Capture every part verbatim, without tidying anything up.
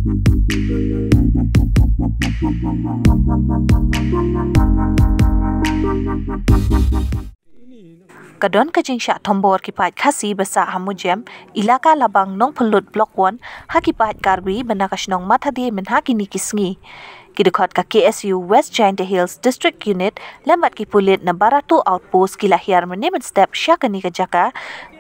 Ka don ka jingshah thombor ki paid Khasi ba sah ha Mujem, ilaka Labang Nongpylut Block One, ha ki paid Karbi ba na ka shnong Mathade mynha kine ki sngi. Ki dkhot ka K S U West Jaintia Hills District Unit lem bad ki pulit na Barato Outpost ki la hiar mynne mynstep sha kane ka jaka,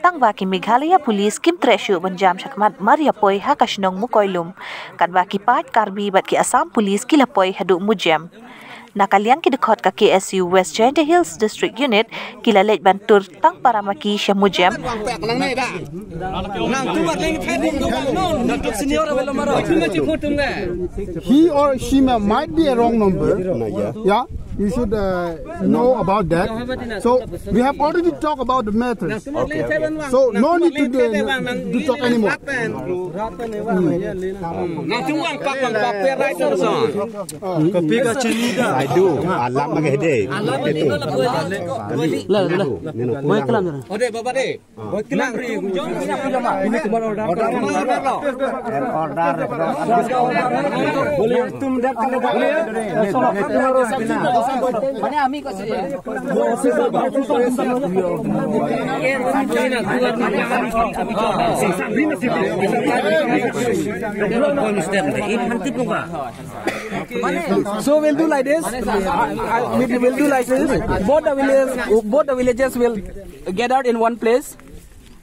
tang ba ki Meghalaya Police kim treh shuh ban jam shakhmat mar ïa poi ha ka shnong Mukoilum, katba ki paid Karbi bad ki Assam Police ki la poi haduh Mujem. Na ka liang ki dkhot ka K S U West Jaintia Hills District Unit ki la leit ban tur tang para ma ki sha Mujem. He or she may, might be a wrong number. Yeah, you should uh, know about that. So we have already talked about the matter. So no need to, do, to talk anymore. Nang tungwang pak wang pak pe rai tu so. Kopi ka chini da. I do. Alam ka hede. Alam ni la. Wai kalam. Ode baba de. So we'll do like this. Uh, uh, we'll, we'll do like this. Both the villages, both the villages will gather in one place.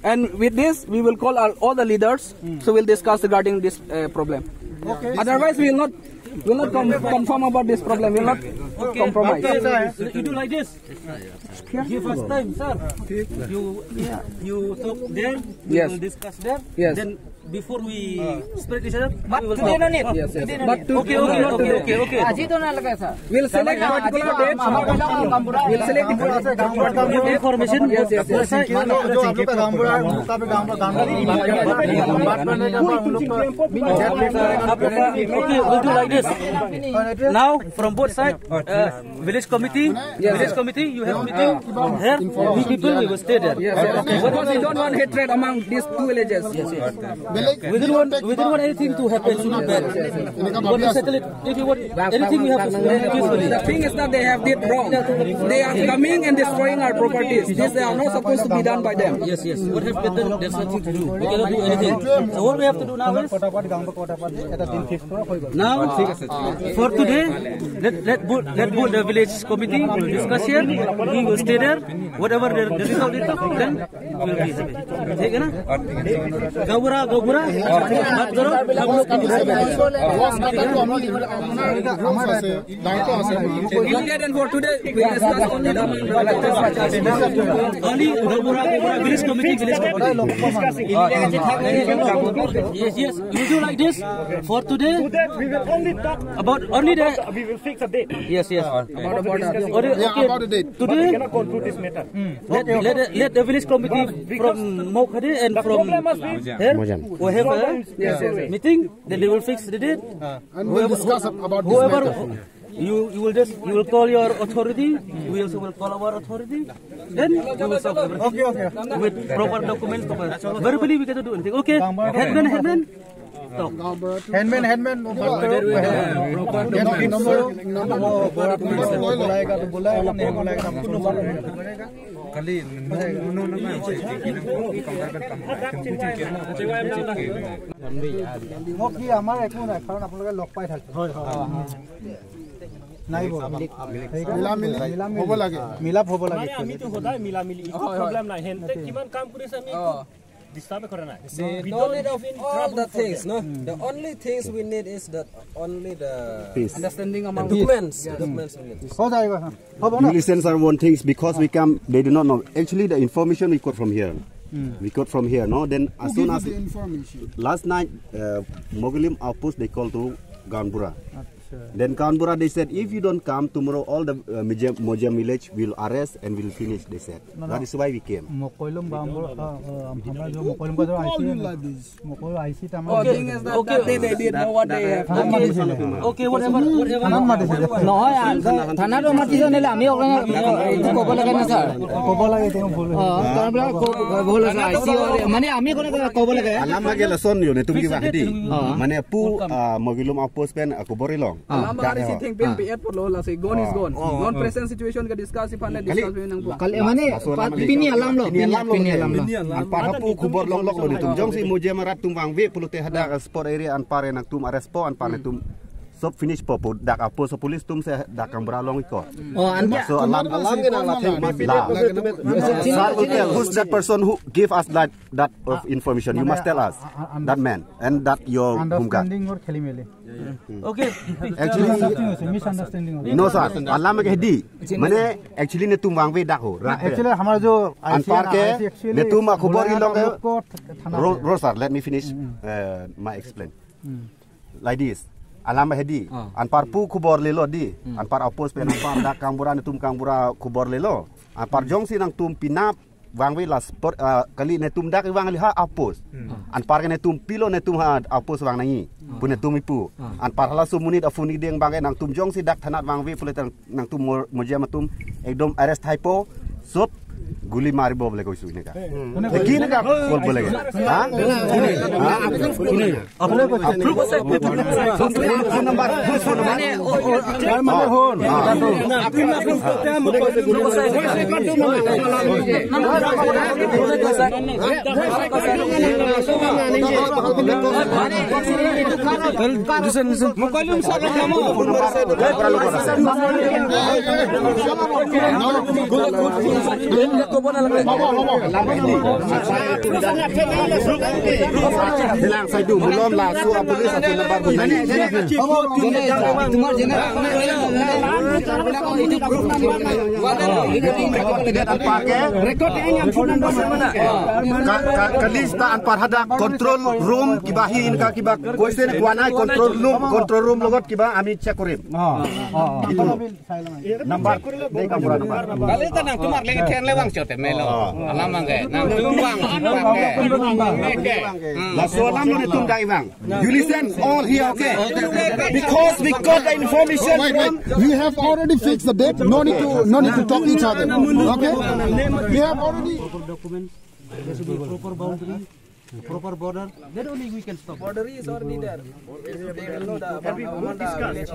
And with this, we will call our, all the leaders. So we'll discuss regarding this uh, problem. Okay. Otherwise, we will not, will not com- confirm about this problem. We will not compromise. Okay, sir. You do like this. Give us time, sir. You, you talk there. We will discuss there. Yes. Then before we spread each other, but we will today no need. Yes, yes. But okay, okay, okay, okay, okay. We'll select a particular date. We'll select information. Yes, yes, yes. Okay, we'll do like this. Now, from both sides, uh, village committee, village committee, you have meeting here. We people, we will stay there. Yes, yes. Because we don't want hatred among these two villages. Yes, yes. We don't want, we don't want anything to happen to the band. We want to settle it. If you want anything, we have to settle it peacefully. The thing is that they have did wrong. They are coming and destroying our properties. This they are not supposed to be done by them. Yes, yes. What have they done? There's nothing to do. We cannot do anything. So what we have to do now is, now, for today, let, let both, let both the village committee will discuss here. We will stay there. Whatever the, the result is, then ठीक है ना? घबरा, घबरा, मत करो, हम लोग We'll get and for today, we discuss only the only घबरा, घबरा, village committee, village committee. Yes, yes. You do like this for today. Today we will only talk about only the, we will fix a date. Yes, yes. About the border. Or, yeah, okay, about the date. Today, we cannot conclude this matter. Let, let, let the village committee from Mawkhade and from here, whoever, meeting, then they will fix the date. And we'll discuss about this matter. You, you will just, you will call your authority. We also will call our authority. Then we will solve everything. Okay, okay. With proper documents, proper. Verbally, we cannot do anything. Okay. Headman, headman. Talk. Headman, headman. Mok hi আমাৰ একো নাই, কাৰণ আপোনালোকে লগ পাই থাকে। হয়, হয়। নাই, মিলা মিলি হ'ব লাগে। মিলাপ হ'ব লাগে। মানে আমিতো সদায় মিলা মিলি, একো প্ৰব্লেম নাই। হেন কিমান কাম কৰিছে, আমি ডিষ্টাৰ্ব কৰা নাই। We don't need of all the things, no? The only things we need is that only the peace. Understanding among documents. Documents we need. हो जाएगा, हाँ। You listen, sir, one things, because we come, they do not know. Actually, the information we got from here. We got from here, no? Then as soon as last night, uh, Mogilim outpost, they called to Gaonbura. Then Kangbura, they said, if you don't come tomorrow, all the uh, Mojem, Mojem village will arrest and will finish, they said. That is why we came. Mokoilum Kangbura, uh, uh, hamra jo Mokoilum ka jo I C hai. Mokoilum I C ta hamra. Oh, thing is that, okay, that day they did know what they have done. Okay, whatever, whatever. Hamra mati se. Nohoi, ah, thana to mati se, nile ami okange, eh, kobo lage na, sir. Kobo lage, tumi bhul. Oh, to hamra ko-, bhul ase, I C hai, mane ami kono kobo lage. Alam age la son yo ne, tumi ki bahdi. Oh. Mane pu, ah, Mokoilum outpost pen, ah, khubor i long. Ah. Alam age, sitting pen pi et por lo la se, gone is gone. Oh. Non present situation ka discuss, ipan na discuss me nang po. Kali mane, pini alam lo, pini alam lo. Anpar hapu khubor long lok lo netum. Jong si Mojem arat tum vangve pulote hadak spot area, anpar nangtum arrest po, anpar netum sob finish po, po dak outpost police tum se dak Kangbura long iko. Oh, an- so alam, alam ke nang la theng. Sir will tell who's that person who give us that, that of information. You must tell us that man and that your home guard. Understanding or kheli meli. Okay. Actually, misunderstanding ho. No sir, alam ke di. Mane actually netum vangve dak ho. Actually hamra jo anpar ke netum khubor i long. Ro, ro sir, let me finish uh, my explain. Like this. Alam hedi. Anpar pu khubor lelo di. Anpar outpost pen anpar dak Kangbura, netum Kangbura khubor lelo. Anpar jong si nangtum pinap vangve la spot, ah, kali netum dak i vang ali ha outpost. Anpar ke netum pilo netum ha outpost vang nangi. Pu netum ipu. Anpar hala so munit afu ni deng bang nangtum jong si dak thanat vangve pulote nangtum Mo-, Mojem atum ekdom arrest hai po. Sob guli mari bo bole ko isu ne ka. Lagi ne ka bol bole. Ha? Ha? Lang sai du mulom la su a police a phone number bu nani. Ka, ka, ka list ta anpar hadak control room kiba hi in ka kiba question kwanai control room, control room logot kiba ami check korim. Itu. Number, dei ka mura number. Kali ta nang tumar leng chen le wang chote melo. Alam mang ke, nang tumang. La so alam lo ni tum dai wang. You listen all here, okay? Because we got the information from. We have already fixed the date. No need to, no need to talk each other. Okay? We have already. Proper documents. There should be a proper boundary. Proper border, then only we can stop. Border is already there. They will know the amount of village.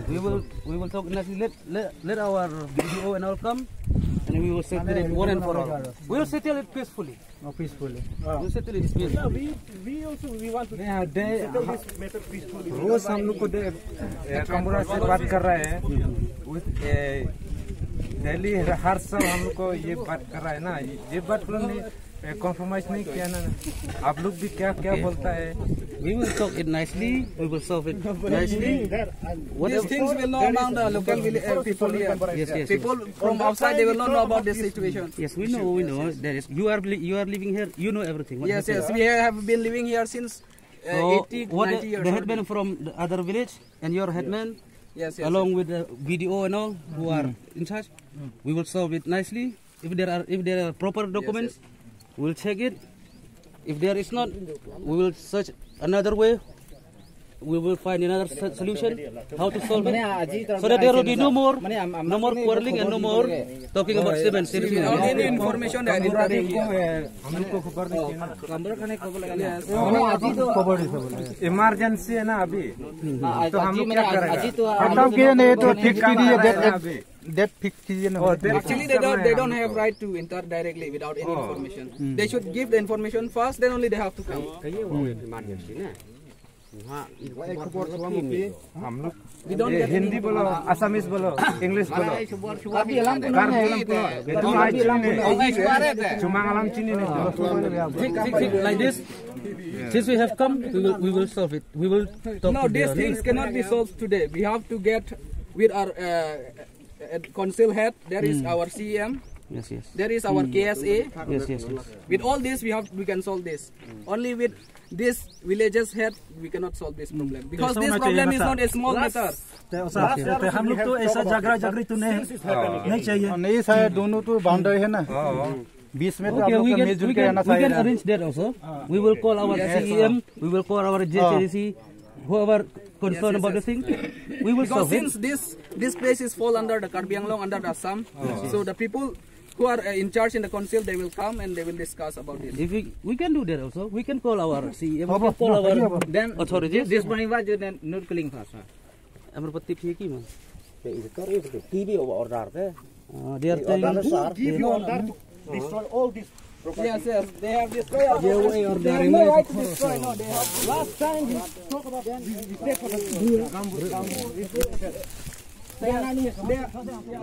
We will, we will talk nicely. Let, let, let our B D O and all come, and we will settle it one and for all. We will settle it peacefully. Oh, peacefully. We will settle it peacefully. Yeah, we, we also, we want to settle this matter peacefully. रोज हम लोग को दे, ए, कांगड़ा से बात कर रहा है। उस, ए, दिल्ली हर, हर साल हम लोग को ये बात कर रहा है ना, ये बात बोलो नहीं। ए, compromise नहीं किया ना। आप लोग भी क्या, क्या बोलता है? We will talk it nicely. We will solve it nicely. These things will know among the local village, uh, people here. Yes, yes, yes. People from outside, they will not know about this situation. Yes, we know, we know. There is, you are li-, you are living here. You know everything. Yes, yes. We have been living here since, uh, eighty, ninety years old. So what the, the headman from the other village and your headman, yes, yes, along with the B D O and all who are in charge, we will solve it nicely. If there are, if there are proper documents, we'll check it. If there is not, we will search another way. We will find another so-, solution how to solve it, so that there will be no more, no more quarreling and no more talking about same and same thing. Without any information, they are entering here. Emergency है ना अभी, तो हम लोग क्या करेंगे? Date fix कीजिए ना। Actually, they don't, they don't have right to enter directly without any information. They should give the information first, then only they have to come. हम लोग, हिंदी बोलो, Assamese बोलो, English बोलो। Karbi alam pun, Karbi alam pun. Itu cuma alam sini nih. Like this, since we have come, we will, we will solve it. We will talk. No, these things cannot be solved today. We have to get with our, uh, uh, council head, there is our C M, Yes, yes. There is our K S A. Yes, yes, yes. With all this, we have we can solve this. Only with this villages head, we cannot solve this problem because this problem is not a small matter. हम लोग तो ऐसा झगड़ा झगड़ी तो नहीं चाहिए। नहीं, शायद दोनों तो बांधे हैं ना। बीच में तो हम लोग का मिलजुल के रहना चाहिए। We can arrange that also. We will call our C E M. We will call our J H A D C. Whoever concerned about the thing, we will solve it. Since this this place is fall under the Karbi Anglong, under the Assam, so the people who are uh, in charge in the council, they will come and they will discuss about this. If we, we can do that also. We can call our C E M, we can call our then authorities. This one was then not killing first. Amar pati phi ki man. Te is kar is T V over order te. They are telling order to destroy all this. Yes, yes. They have destroyed our. They have no right to destroy. No, they have. Last time we talk about this.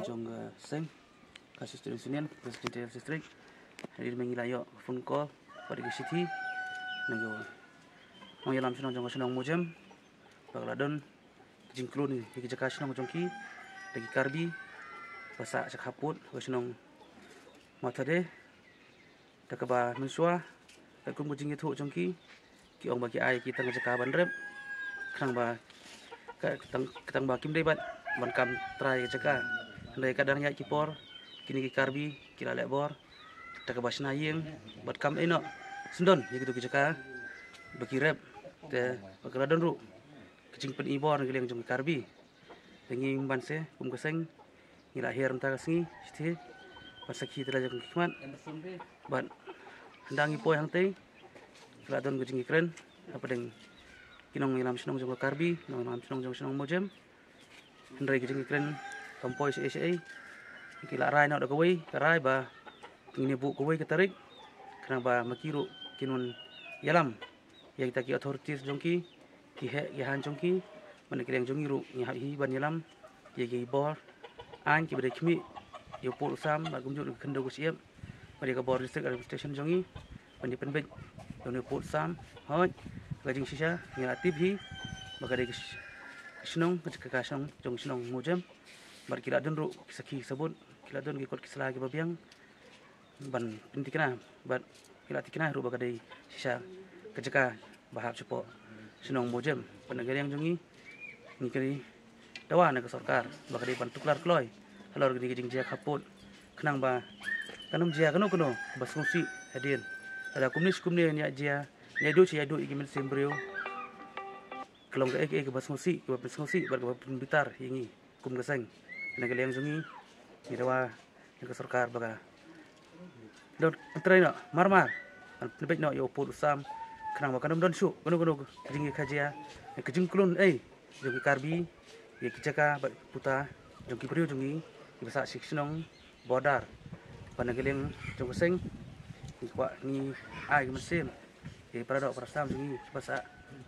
Jong uh, seng kasi student union president of district. Hari mengi layo phone call pada ke city. Nengko. Mau yalam senang jong senang mujem. Bakal adon jingklun ïa ki jaka shnong jong ki da ki Karbi ba sah sha khaput ka shnong Mathade. Da kaba mynshuwa katkum ka jingïathuh jong ki, ki ong ba ki ai ki tang jaka ban rep khnang ba ka tang, ka tang ba kim dei bad ban kam trai ka jaka. Hynrei ka dang ïaid ki por kine ki Karbi ki la leh bor da kaba shna ïing bad kam ïehnoh syndon ïa kitu ki jaka ba ki rep. Te ba ka la don ruh ka jingpyni bor na ka liang jong ki Karbi. Te ngi ban se kum ka seng ngi la hiar mynta ka sngi shithi ban sakhi te la jong ki khmat. Bad hynda ngi poi hangtei ka la don ka jingkren hapdeng ki nongïalam shnong jong ka Karbi, nongïalam shnong jong shnong Mojem. Hynrei ka jingkren kam poi shaei shaei. Ki la rai noh da kawei ka rai ba ngin ïa buh kawei ka tarik khnang ba ma ki ruh kin wan ïalam ïa kita ki authorities jong ki, ki heh ki hain jong ki. Ban na ka liang jong ngi ruh ngi hap hi ban ïalam ïa ki bor aiñ kiba dei khmih ïa u pud u sam bad kumjuh ka khyndew ka shyiap bad ïa ka bor district administration jong ngi ban ïa pynbeit ïa une u pud u sam. Hooid, ka jingshisha ngi la tip hi ba ka dei ka sh-, ka shnong, ka jaka ka shnong jong shnong Mojem. Bad ki la don ruh ki sakhi sabut, ki la don ki kot ki sla kiba biang ban pynthikna bad ki la thikna ruh ba ka dei shisha ka jaka ba hap shapoh shnong Mojem. Bad na ka liang jong ngi ngi kyrpad dawa na ka sorkar ba ka dei ban tuklar kloi halor kane ka jingjia khaput khnang ba kan ym jia kano kano ba sngewsih hadien. Lada kumne shi kumne ngi ïa jia, ngi ïa duh shi ïa duh ïa ki mynsiem briew. Ka long kaei kaei kaba sngewsih, kaba pynsngewsih bad kaba pynbitar ïa ngi kum ka seng. Na ka liang jong ngi ngi dawa na ka sorkar ba ka don kyntrei noh marmar ban pynbeit noh ïa u pud u sam khnang ba kan ym don shuh kano kano ka jingïakajia, ka jingklun ei jong ki Karbi ïa ki jaka bad puta jong ki briew jong ngi kiba sah sha ki shnong border. Bad na ka liang jong ka seng ngi kwah, ngi ai ka mynsiem ïa ki para doh para sam jong ngi ba sah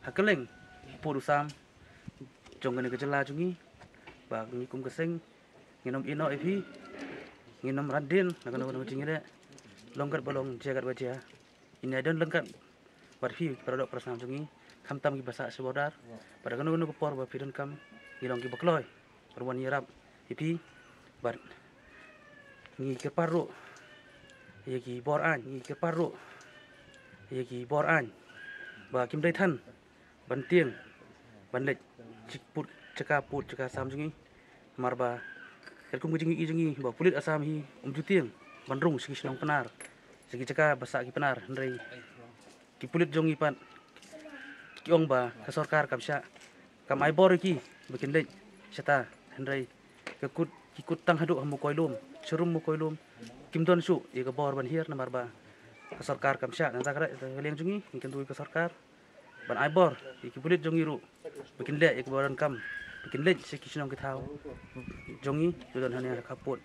ha kylleng pud u sam jong kane ka jylla jong ngi ba ngi kum ka seng ngin ym ïehnoh ïa phi, ngin ym ran dien na kano kano ka jingïaleh. Long kat ba long, jia kat ba jia, ngin ïa don lang kat bad phi para doh para sam jong ngi, khamtam kiba sah sha border. Bad kano kano ka por ba phi donkam ngi long kiba kloi ban wan ïarap ïa phi. Bad ngi kyrpad ruh ïa ki bor aiñ, ngi kyrpad ruh ïa ki bor aiñ ba kim dei than ban tieng ban leit sha pud jaka, pud jaka sam jong ngi. Namar ba katkum ka jingïohi jong ngi ba pulit Assam hi um ju tieng ban rung sha ki shnong Pnar, sha ki jaka ba sah ki Pnar, hynrei ki pulit jong ngi pat ki ong ba ka sorkar kam shah, kam ai bor ïa ki ba kin leit shata. Hynrei ka kut, ki kut tang haduh ha Mokoilum, sharum Mokoilum, kim don shuh ïa ka bor ban hiar namar ba ka sorkar kam shah. Nangta ka liang jong ngi ngi kyntu ïa ka sorkar ban ai bor ïa ki pulit jong ngi ruh ba kin leh ïa kaba donkam, ba kin leit sha ki shnong ki thaw jong ngi kiba don hangne ha khaput.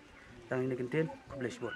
Tang ine i kyntien, khublei shibun.